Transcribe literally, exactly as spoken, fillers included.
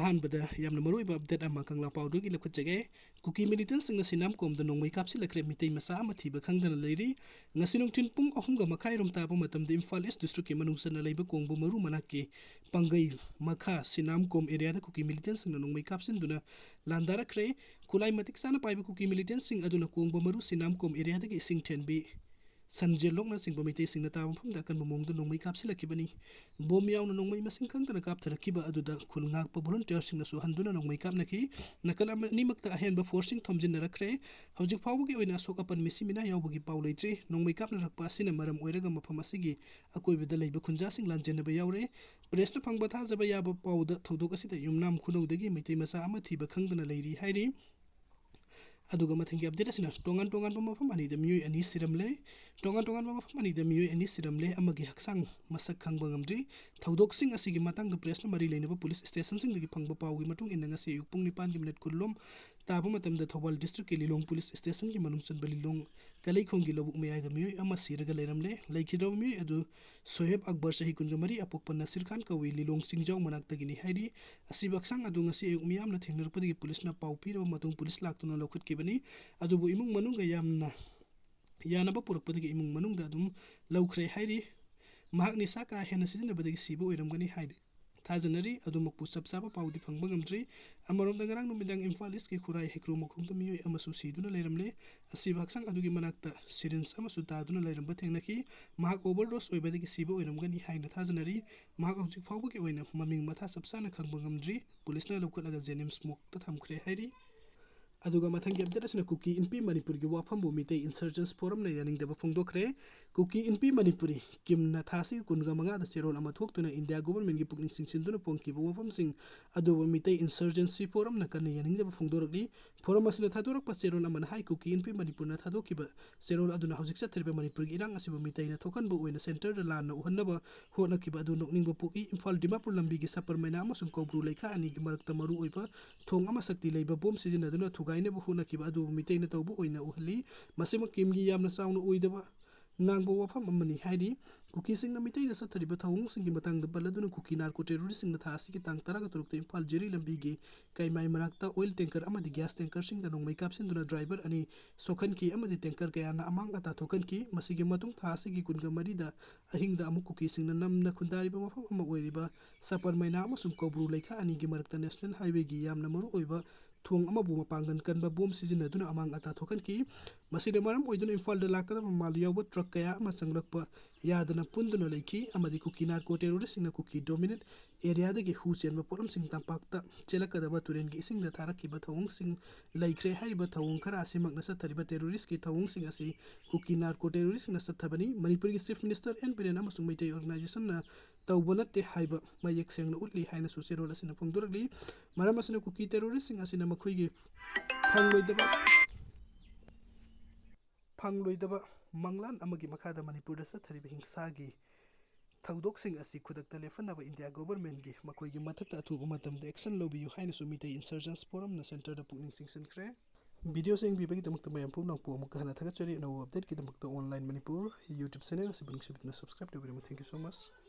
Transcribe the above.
ꯑꯍꯥꯟꯕꯗ ꯌꯥꯝꯅ ꯃꯔꯨꯑꯣꯏꯕ ꯑꯞꯗꯦꯠ ꯑꯃ ꯀꯪꯂꯥ ꯄꯥꯎꯗꯒꯤ ꯂꯧꯈꯠꯆꯒꯦ꯫ ꯀꯨꯀꯤ ꯃꯤꯂꯤꯇꯦꯟꯁꯤꯡꯅ ꯁꯤꯅꯥꯝꯀꯣꯝꯗ ꯅꯣꯡꯃꯩ ꯀꯥꯞꯁꯤꯜꯂꯛꯈ꯭ꯔꯦ꯫ ꯃꯤꯇꯩ ꯃꯆꯥ ꯑꯃ ꯊꯤꯕ ꯈꯪꯗꯅ ꯂꯩꯔꯤ꯫ ꯉꯁꯤ ꯅꯨꯡꯊꯤꯜ ꯄꯨꯡ ꯑꯍꯨꯝꯒ ꯃꯈꯥꯏꯔꯣꯝ ꯇꯥꯕ ꯃꯇꯝꯗ ꯏꯝꯐꯥꯜ ꯏꯁ ꯗꯤꯁꯇ꯭ꯔꯤꯛꯀꯤ ꯃꯅꯨꯡ ꯆꯟꯅ ꯂꯩꯕ ꯀꯣꯡꯕ ꯃꯔꯨ ꯃꯅꯥꯛꯀꯤ ꯄꯥꯡꯒꯩ ꯃꯈꯥ ꯁꯤꯅꯥꯝꯀꯣꯝ ꯑꯦꯔꯤꯌꯥꯗ ꯀꯨꯀꯤ ꯃꯤꯂꯤꯇꯦꯟꯁꯤꯡꯅ ꯅꯣꯡꯃꯩ ꯀꯥꯞꯁꯤꯟꯗꯨꯅ ꯂꯥꯟꯗꯥꯔꯛꯈ꯭ꯔꯦ꯫ ꯈꯨꯠꯂꯥꯏ ꯃꯇꯤꯛ ꯆꯥꯅ ꯄꯥꯏꯕ ꯀꯨꯀꯤ ꯃꯤꯂꯤꯇꯦꯟꯁꯤꯡ ꯑꯗꯨꯅ ꯀꯣꯡꯕ ꯃꯔꯨ ꯁꯤꯅꯥꯝꯀꯣꯝ ꯑꯦꯔꯤꯌꯥꯗꯒꯤ ꯏꯁꯤꯡ ꯊꯦꯟꯕꯤ ꯁꯟꯖꯦꯜ ꯂꯣꯛꯅꯆꯤꯡꯕ ꯃꯤꯇꯩꯁꯤꯡꯅ ꯇꯥꯕ ꯃꯐꯝꯗ ꯑꯀꯟꯕ ꯃꯑꯣꯡꯗ ꯅꯣꯡꯃꯩ ꯀꯥꯞꯁꯤꯜꯂꯛꯈꯤꯕꯅꯤ꯫ ꯕꯣꯝ ꯌꯥꯎꯅ ꯅꯣꯡꯃꯩ ꯃꯁꯤꯡ ꯈꯪꯗꯅ ꯀꯥꯞꯊꯔꯛꯈꯤꯕ ꯑꯗꯨꯗ ꯈꯨꯜ ꯉꯥꯛꯄ ꯚꯣꯂꯨꯟꯇꯤꯌꯔꯁꯤꯡꯅꯁꯨ ꯍꯟꯗꯨꯅ ꯅꯣꯡꯃꯩ ꯀꯥꯞꯅꯈꯤ꯫ ꯅꯥꯀꯜ ꯑꯃ-, ꯑꯅꯤꯃꯛꯇ ꯑꯍꯦꯟꯕ ꯐꯣꯔꯁꯁꯤꯡ ꯊꯣꯝꯖꯤꯟꯅꯔꯛꯈ꯭ꯔꯦ꯫ ꯍꯧꯖꯤꯛ ꯐꯥꯎꯕꯒꯤ ꯑꯣꯏꯅ ꯑꯁꯣꯛ ꯑꯄꯟ ꯃꯤꯁꯤ ꯃꯤꯅꯥ ꯌꯥꯎꯕꯒꯤ ꯄꯥꯎ ꯂꯩꯇ꯭ꯔꯤ꯫ ꯅꯣꯡꯃꯩ ꯀꯥꯞꯅꯔꯛꯄ ꯑꯁꯤꯅ ꯃꯔꯝ ꯑꯣꯏꯔꯒ ꯃꯐꯝ ꯑꯁꯤꯒꯤ ꯑꯀꯣꯏꯕꯗ ꯂꯩꯕ ꯈꯨꯟꯖꯥꯁꯤꯡ ꯂꯥꯟꯖꯦꯟꯅꯕ ꯌꯥꯎꯔꯦ꯫ ꯄ꯭ꯔꯦꯁꯅ ꯐꯪꯕ ꯊꯥꯖꯕ ꯌꯥꯕ ꯄꯥꯎꯗ ꯊꯧꯗꯣꯛ ꯑꯁꯤꯗ ꯌꯨꯝꯅꯥꯝ ꯈꯨꯅꯧꯗꯒꯤ ꯃꯩꯇꯩ ꯃꯆꯥ ꯑꯃ ꯊꯤꯕ ꯈꯪꯗꯅ ꯂꯩꯔꯤ ꯍꯥꯏꯔꯤ꯫ ꯑꯗꯨꯒ ꯃꯊꯪꯒꯤ ꯑꯞꯗꯦꯠ ꯑꯁꯤꯅ ꯇꯣꯉꯥꯟ ꯇꯣꯉꯥꯟꯕ ꯃꯐꯝ ꯑꯅꯤꯗ ꯃꯤꯑꯣꯏ ꯑꯅꯤ ꯁꯤꯔꯝꯂꯦ꯫ ꯇꯣꯉꯥꯟ ꯇꯣꯉꯥꯟꯕ ꯃꯐꯝ ꯑꯅꯤꯗ ꯃꯤꯑꯣꯏ ꯑꯅꯤ ꯁꯤꯔꯝꯂꯦ, ꯑꯃꯒꯤ ꯍꯛꯆꯥꯡ ꯃꯁꯛ ꯈꯪꯕ ꯉꯝꯗ꯭ꯔꯤ꯫ ꯊꯧꯗꯣꯛꯁꯤꯡ ꯑꯁꯤꯒꯤ ꯃꯇꯥꯡꯗ ꯄ꯭ꯔꯦꯁꯅ ꯃꯔꯤ ꯂꯩꯅꯕ ꯄꯨꯂꯤꯁ ꯁ꯭ꯇꯦꯁꯟꯁꯤꯡꯗꯒꯤ ꯐꯪꯕ ꯄꯥꯎꯒꯤ ꯃꯇꯨꯡ ꯏꯟꯅ ꯉꯁꯤ ꯑꯌꯨꯛ ꯄꯨꯡ ꯅꯤꯄꯥꯟꯒꯤ ꯃꯤꯅꯤꯠ ꯀꯨꯟꯂꯣꯝ ꯇꯥꯕ ꯃꯇꯝꯗ ꯊꯧꯕꯥꯜ ꯗꯤꯁꯇ꯭ꯔꯤꯛꯀꯤ ꯂꯤꯂꯣꯡ ꯄꯨꯂꯤꯁ ꯁ꯭ꯇꯦꯁꯟꯒꯤ ꯃꯅꯨꯡ ꯆꯟꯕ ꯂꯤꯂꯣꯡ ꯀꯂꯩꯈꯣꯡꯒꯤ ꯂꯧꯕꯨꯛ ꯃꯌꯥꯏꯗ ꯃꯤꯑꯣꯏ ꯑꯃ ꯁꯤꯔꯒ ꯂꯩꯔꯝꯂꯦ꯫ ꯂꯩꯈꯤꯗ꯭ꯔꯕ ꯃꯤꯑꯣꯏ ꯑꯗꯨ ꯁꯣꯍꯦꯕ ꯑꯛꯕꯔ, ꯆꯍꯤ ꯀꯨꯟꯒ ꯃꯔꯤ, ꯑꯄꯣꯛꯄ ꯅꯁꯤꯔ ꯈꯥꯟ ꯀꯧꯏ, ꯂꯤꯂꯣꯡ ꯆꯤꯡꯖꯥꯎ ꯃꯅꯥꯛꯇꯒꯤꯅꯤ ꯍꯥꯏꯔꯤ꯫ ꯑꯁꯤꯕ ꯍꯛꯆꯥꯡ ꯑꯗꯨ ꯉꯁꯤ ꯑꯌꯨꯛ ꯃꯤꯌꯥꯝꯅ ꯊꯦꯡꯅꯔꯛꯄꯗꯒꯤ ꯄꯨꯂꯤꯁꯅ ꯄꯥꯎ ꯄꯤꯔꯕ ꯃꯇꯨꯡ ꯄꯨꯂꯤꯁ ꯂꯥꯛꯇꯨꯅ ꯂꯧꯈꯠꯈꯤꯕꯅꯤ꯫ ꯑꯗꯨꯕꯨ ꯏꯃꯨꯡ ꯃꯅꯨꯡꯒ ꯌꯥꯝꯅ ꯌꯥꯅꯕ ꯄꯨꯔꯛꯄꯗꯒꯤ ꯏꯃꯨꯡ ꯃꯅꯨꯡꯗ ꯑꯗꯨꯝ ꯂꯧꯈ꯭ꯔꯦ ꯍꯥꯏꯔꯤ꯫ ꯃꯍꯥꯛ ꯅꯤꯁꯥ ꯀꯥ ꯍꯦꯟꯅ ꯁꯤꯖꯤꯟꯅꯕꯗꯒꯤ ꯁꯤꯕ ꯑꯣꯏꯔꯝꯒꯅꯤ ꯍꯥꯏꯅ ꯊꯥꯖꯅꯔꯤ꯫ ꯑꯗꯨꯃꯛꯄꯨ ꯆꯞ ꯆꯥꯕ ꯄꯥꯎꯗꯤ ꯐꯪꯕ ꯉꯝꯗ꯭ꯔꯤ꯫ ꯑꯃꯔꯣꯝꯗ, ꯉꯔꯥꯡ ꯅꯨꯃꯤꯗꯥꯡ ꯏꯝꯐꯥꯜ ꯏꯁꯀꯤ ꯈꯨꯔꯥꯏ ꯍꯩꯀ꯭ꯔꯨ ꯃꯈꯣꯡꯗ ꯃꯤꯑꯣꯏ ꯑꯃꯁꯨ ꯁꯤꯗꯨꯅ ꯂꯩꯔꯝꯂꯦ꯫ ꯑꯁꯤꯕ ꯍꯛꯆꯥꯡ ꯑꯗꯨꯒꯤ ꯃꯅꯥꯛꯇ ꯁꯤꯔꯤꯟꯖ ꯑꯃꯁꯨ ꯇꯥꯗꯨꯅ ꯂꯩꯔꯝꯕ ꯊꯦꯡꯅꯈꯤ꯫ ꯃꯍꯥꯛ ꯑꯣꯚꯔꯗꯣꯁ ꯑꯣꯏꯕꯗꯒꯤ ꯁꯤꯕ ꯑꯣꯏꯔꯝꯒꯅꯤ ꯍꯥꯏꯅ ꯊꯥꯖꯅꯔꯤ꯫ ꯃꯍꯥꯛ ꯍꯧꯖꯤꯛ ꯐꯥꯎꯕꯒꯤ ꯑꯣꯏꯅ ꯃꯃꯤꯡ ꯃꯊꯥ ꯆꯞ ꯆꯥꯅ ꯈꯪꯕ ꯉꯝꯗ꯭ꯔꯤ꯫ ꯄꯨꯂꯤꯁꯅ ꯂꯧꯈꯠꯂꯒ ꯖꯦꯅꯤꯝꯁ ꯃꯣꯔꯒꯇ ꯊꯝꯈ꯭ꯔꯦ ꯍꯥꯏꯔꯤ꯫ ꯑꯗꯨꯒ ꯃꯊꯪꯒꯤ ꯑꯞꯗꯦꯠ ꯑꯁꯤꯅ ꯀꯨꯀꯤ ꯏꯟꯄꯤ ꯃꯅꯤꯄꯨꯔꯒꯤ ꯋꯥꯐꯝꯕꯨ ꯃꯤꯇꯩ ꯏꯟꯁꯔꯖꯦꯟꯁ ꯐꯣꯔꯝꯅ ꯌꯥꯅꯤꯡꯗꯕ ꯐꯣꯡꯗꯣꯛꯈ꯭ꯔꯦ꯫ ꯀꯨꯀꯤ ꯏꯟꯄꯤ ꯃꯅꯤꯄꯨꯔꯤ ꯀꯤꯝꯅ ꯊꯥꯁꯤꯒꯤ ꯀꯨꯟꯒ ꯃꯉꯥꯗ ꯆꯦꯔꯣꯜ ꯑꯃ ꯊꯣꯛꯇꯨꯅ ꯏꯟꯗꯤꯌꯥ ꯒꯣꯚꯔꯟꯃꯦꯟꯠꯀꯤ ꯄꯨꯛꯅꯤꯡ ꯆꯤꯡꯁꯤꯟꯗꯨꯅ ꯐꯣꯡꯈꯤꯕ ꯋꯥꯐꯝꯁꯤꯡ ꯑꯗꯨꯕꯨ ꯃꯤꯇꯩ ꯏꯟꯁꯔꯖꯦꯟꯁꯤ ꯐꯣꯔꯝꯅ ꯀꯟꯅ ꯌꯥꯅꯤꯡꯗꯕ ꯐꯣꯡꯗꯣꯔꯛꯂꯤ꯫ ꯐꯣꯔꯝ ꯑꯁꯤꯅ ꯊꯥꯗꯣꯔꯛꯄ ꯆꯦꯔꯣꯜ ꯑꯃꯅ ꯍꯥꯏ, ꯀꯨꯀꯤ ꯏꯟꯄꯤ ꯃꯅꯤꯄꯨꯔꯅ ꯊꯥꯗꯣꯛꯈꯤꯕ ꯆꯦꯔꯣꯜ ꯑꯗꯨꯅ ꯍꯧꯖꯤꯛ ꯆꯠꯊꯔꯤꯕ ꯃꯅꯤꯄꯨꯔꯒꯤ ꯏꯔꯥꯡ ꯑꯁꯤꯕꯨ ꯃꯤꯇꯩꯅ ꯊꯣꯛꯍꯟꯕ ꯑꯣꯏꯅ ꯁꯦꯟꯇꯔꯗ ꯂꯥꯟꯅ ꯎꯍꯟꯅꯕ ꯍꯣꯠꯅꯈꯤꯕ ꯑꯗꯨ ꯅꯣꯛꯅꯤꯡꯕ ꯄꯣꯛꯏ꯫ ꯏꯝꯐꯥꯜ ꯗꯤꯃꯥꯄꯨꯔ ꯂꯝꯕꯤꯒꯤ ꯁꯄꯔ ꯃꯩꯅꯥ ꯑꯃꯁꯨꯡ ꯀꯧꯕ꯭ꯔꯨ ꯂꯩꯈꯥ ꯑꯅꯤꯒꯤ ꯃꯔꯛꯇ ꯃꯔꯨꯑꯣꯏꯕ ꯊꯣꯡ ꯑꯃ ꯁꯛꯇꯤ ꯂꯩꯕ ꯕꯣꯝ ꯁꯤꯖꯤꯟꯅꯗꯨꯅ ꯊꯨꯒꯥꯏꯅꯕ ꯍꯣꯠꯅꯈꯤꯕ ꯑꯗꯨꯕꯨ ꯃꯤꯇꯩꯅ ꯇꯧꯕ ꯑꯣꯏꯅ ꯎꯍꯜꯂꯤ꯫ ꯃꯁꯤꯃꯛ ꯀꯤꯝꯒꯤ ꯌꯥꯝꯅ ꯆꯥꯎꯅ ꯑꯣꯏꯗꯕ ꯉꯥꯡꯕ ꯋꯥꯐꯝ ꯑꯃꯅꯤ ꯍꯥꯏꯔꯤ꯫ ꯀꯨꯀꯤꯁꯤꯡꯅ ꯃꯤꯇꯩꯗ ꯆꯠꯊꯔꯤꯕ ꯊꯧꯑꯣꯡꯁꯤꯡꯒꯤ ꯃꯇꯥꯡꯗ ꯄꯜꯂꯗꯨꯅ ꯀꯨꯀꯤ ꯅꯥꯔꯀꯣ ꯇꯦꯔꯣꯔꯤꯁꯁꯤꯡꯅ ꯊꯥ ꯑꯁꯤꯒꯤ ꯇꯥꯡ ꯇꯔꯥꯒ ꯇꯔꯨꯛꯇ ꯏꯝꯐꯥꯜ ꯖꯤꯔꯤ ꯂꯝꯕꯤꯒꯤ ꯀꯩꯃꯥꯏ ꯃꯅꯥꯛꯇ ꯑꯣꯏꯜ ꯇꯦꯡꯀꯔ ꯑꯃꯗꯤ ꯒ꯭ꯌꯥꯁ ꯇꯦꯡꯀꯔꯁꯤꯡꯗ ꯅꯣꯡꯃꯩ ꯀꯥꯞꯁꯤꯟꯗꯨꯅ ꯗ꯭ꯔꯥꯏꯚꯔ ꯑꯅꯤ ꯁꯣꯛꯍꯟꯈꯤ ꯑꯃꯗꯤ ꯇꯦꯡꯀꯔ ꯀꯌꯥꯅ ꯑꯃꯥꯡ ꯑꯇꯥ ꯊꯣꯛꯍꯟꯈꯤ꯫ ꯃꯁꯤꯒꯤ ꯃꯇꯨꯡ ꯊꯥ ꯑꯁꯤꯒꯤ ꯀꯨꯟꯒ ꯃꯔꯤꯗ ꯑꯍꯤꯡꯗ ꯑꯃꯨꯛ ꯀꯨꯀꯤꯁꯤꯡꯅ ꯅꯝꯅ ꯈꯨꯟꯗꯥꯔꯤꯕ ꯃꯐꯝ ꯑꯃ ꯑꯣꯏꯔꯤꯕ ꯁꯄꯔꯃꯩꯅꯥ ꯑꯃꯁꯨꯡ ꯀꯧꯕ꯭ꯔꯨ ꯂꯩꯈꯥ ꯑꯅꯤꯒꯤ ꯃꯔꯛꯇ ꯅꯦꯁꯅꯦꯜ ꯍꯥꯏꯋꯦꯒꯤ ꯌꯥꯝꯅ ꯃꯔꯨ ꯑꯣꯏꯕ ꯊꯣꯡ ꯑꯃꯕꯨ ꯃꯄꯥꯡꯒꯜ ꯀꯟꯕ ꯕꯣꯝ ꯁꯤꯖꯤꯟꯅꯗꯨꯅ ꯑꯃꯥꯡ ꯑꯇꯥ ꯊꯣꯛꯍꯟꯈꯤ꯫ ꯃꯁꯤꯅ ꯃꯔꯝ ꯑꯣꯏꯗꯨꯅ ꯏꯝꯐꯥꯜꯗ ꯂꯥꯛꯀꯗꯕ ꯃꯥꯜ ꯌꯥꯎꯕ ꯇ꯭ꯔꯛ ꯀꯌꯥ ꯑꯃ ꯆꯪꯂꯛꯄ ꯌꯥꯗꯅ ꯄꯨꯟꯗꯨꯅ ꯂꯩꯈꯤ ꯑꯃꯗꯤ ꯀꯨꯀꯤ ꯅꯥꯔꯀꯣ ꯇꯦꯔꯣꯔꯤꯁꯁꯤꯡꯅ ꯀꯨꯀꯤ ꯗꯣꯃꯤꯅꯦꯠ ꯑꯦꯔꯤꯌꯥꯗꯒꯤ ꯍꯨ ꯆꯦꯟꯕ ꯄꯣꯠꯂꯝꯁꯤꯡ ꯇꯝꯄꯥꯛꯇ ꯆꯦꯜꯂꯛꯀꯗꯕ ꯇꯨꯔꯦꯟꯒꯤ ꯏꯁꯤꯡꯗ ꯊꯥꯔꯛꯈꯤꯕ ꯊꯧꯑꯣꯡꯁꯤꯡ ꯂꯩꯈ꯭ꯔꯦ꯫ ꯍꯥꯏꯔꯤꯕ ꯊꯧꯑꯣꯡ ꯈꯔ ꯑꯁꯤꯃꯛꯅ ꯆꯠꯊꯔꯤꯕ ꯇꯦꯔꯣꯔꯤꯁꯀꯤ ꯊꯧꯑꯣꯡꯁꯤꯡ ꯑꯁꯤ ꯀꯨꯀꯤ ꯅꯥꯔꯀꯣ ꯇꯦꯔꯣꯔꯤꯁꯁꯤꯡꯅ ꯆꯠꯊꯕꯅꯤ꯫ ꯃꯅꯤꯄꯨꯔꯒꯤ ꯆꯤꯐ ꯃꯤꯅꯤꯁꯇꯔ ꯑꯦꯟ ꯕꯤꯔꯦꯟ ꯑꯃꯁꯨꯡ ꯃꯩꯇꯩ ꯑꯣꯔꯒꯅꯥꯏꯖꯦꯁꯟꯅ ꯇꯧꯕ ꯅꯠꯇꯦ ꯍꯥꯏꯕ ꯃꯌꯦꯛ ꯁꯦꯡꯅ ꯎꯠꯂꯤ ꯍꯥꯏꯅꯁꯨ ꯆꯦꯔꯣꯜ ꯑꯁꯤꯅ ꯐꯣꯡꯗꯣꯔꯛꯂꯤ꯫ ꯃꯔꯝ ꯑꯁꯤꯅ ꯀꯨꯀꯤ ꯇꯦꯔꯣꯔꯤꯁꯁꯤꯡ ꯑꯁꯤꯅ ꯃꯈꯣꯏꯒꯤ ꯐꯪꯂꯣꯏꯗꯕ ꯐꯪꯂꯣꯏꯗꯕ ꯃꯪꯂꯥꯟ ꯑꯃꯒꯤ ꯃꯈꯥꯗ ꯃꯅꯤꯄꯨꯔꯗ ꯆꯠꯊꯔꯤꯕ ꯍꯤꯡꯁꯥꯒꯤ ꯊꯧꯗꯣꯛꯁꯤꯡ ꯑꯁꯤ ꯈꯨꯗꯛꯇ ꯂꯦꯞꯍꯟꯅꯕ ꯏꯟꯗꯤꯌꯥ ꯒꯣꯚꯔꯟꯃꯦꯟꯠꯀꯤ ꯃꯈꯣꯏꯒꯤ ꯃꯊꯛꯇ ꯑꯊꯨꯕ ꯃꯇꯝꯗ ꯑꯦꯛꯁꯟ ꯂꯧꯕꯤꯌꯨ ꯍꯥꯏꯅꯁꯨ ꯃꯤꯇꯩ ꯏꯟꯁꯔꯖꯦꯟꯁ ꯐꯣꯔꯝꯅ ꯁꯦꯟꯇꯔꯗ ꯄꯨꯛꯅꯤꯡ ꯆꯤꯡꯁꯤꯟꯈ꯭ꯔꯦ꯫ ꯚꯤꯗꯤꯑꯣꯁꯤ ꯌꯦꯡꯕꯤꯕꯒꯤꯗꯃꯛꯇ ꯃꯌꯥꯝ ꯄꯨꯝꯅꯃꯛꯄꯨ ꯑꯃꯨꯛꯀ ꯍꯟꯅ ꯊꯥꯒꯠꯆꯔꯤ꯫ ꯑꯅꯧꯕ ꯑꯞꯗꯦꯠꯀꯤꯗꯃꯛꯇ ꯑꯣꯟꯂꯥꯏꯟ ꯃꯅꯤꯄꯨꯔ ꯌꯨꯇ꯭ꯌꯨꯕ ꯆꯦꯅꯦꯜ ꯑꯁꯤꯕꯨ ꯅꯨꯡꯁꯤꯕꯤꯗꯨꯅ subscribe ꯇꯧꯕꯤꯔꯝꯃꯨ꯫ Thank you so much꯫